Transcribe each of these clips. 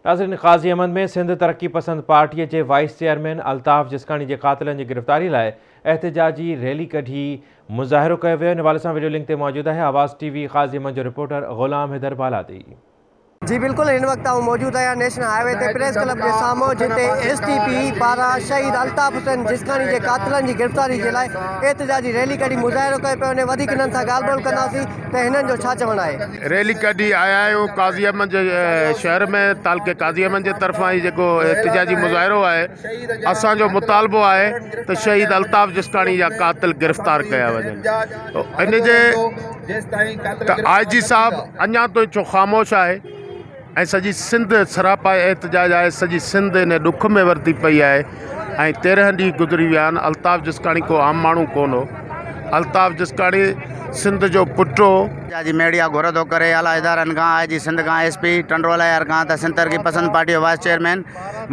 ناظرين قاضي احمد ۾ سنڌ ترقي پسند پارٽي جي وائيس چيئرمين الطاف جسڪاڻي جي قاتلن جي گرفتاري لاء احتجاجي ريلي ڪڍي مظاهرو ڪيو ويو ان حوالي سان وڊيو لنڪ تي موجود آهي آواز ٽي وي قاضي احمد جو رپورٽر غلام حيدر بالادي. جي بلڪل هن وقت آئون موجود آهيان نيشنل هاء وي تي پريس ڪلب جي سامهون جتي ايس ٽي پي پاران شهيد الطاف حسين جسڪاڻي جي قاتلن جي گرفتاري جي لاء احتجاجي ريلي ڪڍي مظاهرو ڪيو پيو وڃي وڌيڪ هنن سان ڳالهه ٻولهه ڪنداسين ته هنن جو ڇا چوڻ آهي. ريلي ڪڍي آيا آهيون قاضي احمد جي شهر ۾ تعلقي قاضي احمد جي طرفان هي جيڪو احتجاجي مظاهرو آهي اسان جو مطالبو آهي ته شهيد الطاف جسڪاڻي جا قاتل گرفتار ڪيا وڃن ان جي ته آء جي صاحب اڃا تائين ڇو خاموش آهي ۽ سڄي سنڌ سراپا احتجاج آهي سڄي سنڌ ان ڏک ۾ ورتي پئي آهي ۽ تيرنهن ڏينهن گذري ويا آهن الطاف جسڪاڻي ڪو عام ماڻهو ڪونه هو الطاف جسڪاڻي سنڌ جو پٽ هو. احتجاجي ميڊيا گهر ٿو ڪري اعليٰ ادارن کان آء جي سنڌ کان ايس پي ٽنڊو الهيار کان ته سنڌ ترقي پسند پارٽي جو وائيس چيئرمين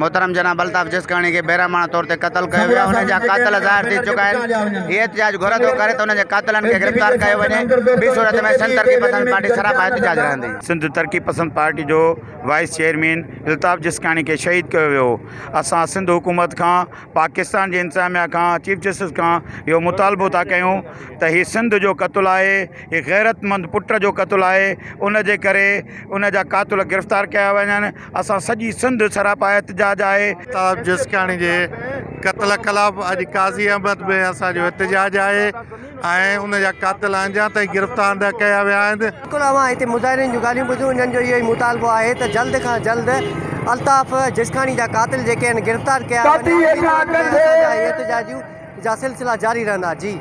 محترم جناب الطاف جسڪاڻي کي بيرحماڻه طور تي قتل ڪيو ويو آهي انهن جا قاتل ظاهر ٿي چڪا آهن هي احتجاج گهر ٿو ڪري ته انهن جي قاتلن کي گرفتار ڪيو وڃي ٻي صورت ۾ سنڌ ترقي پسند پارٽي سراپا احتجاج رهندي. سنڌ ترقي پسند پارٽي جو وائيس چيئرمين الطاف جسڪاڻي کي شهيد ڪيو ويو اسان سنڌ حڪومت کان پاڪستان جي انتظاميا کان چيف جسٽس کان اهو مطالبو ٿا ڪيون ته هي سنڌ جو قتل آهي هي غيرتمند پٽ جو قتل آهي ان جي ڪري ان جا قاتل گرفتار ڪيا وڃن اسان سڄي سنڌ سراپا احتجاج آهي. الطاف جسڪاڻي جي قتل خلاف اڄ قاضي احمد ۾ اسان جو احتجاج آهي ۽ ان جا قاتل اڃا تائين گرفتار نه ڪيا ويا آهن. بلڪل اوهان هتي مظاهرين جون ڳالهيون ٻڌيون انهن جو اهو ئي مطالبو آهي ته جلد کان جلد الطاف جسڪاڻي جا قاتل جيڪي آهن گرفتار ڪيا وڃن ٻي صورت ۾ اسان جا اهي احتجاجون جا سلسلا جاري رهندا جي.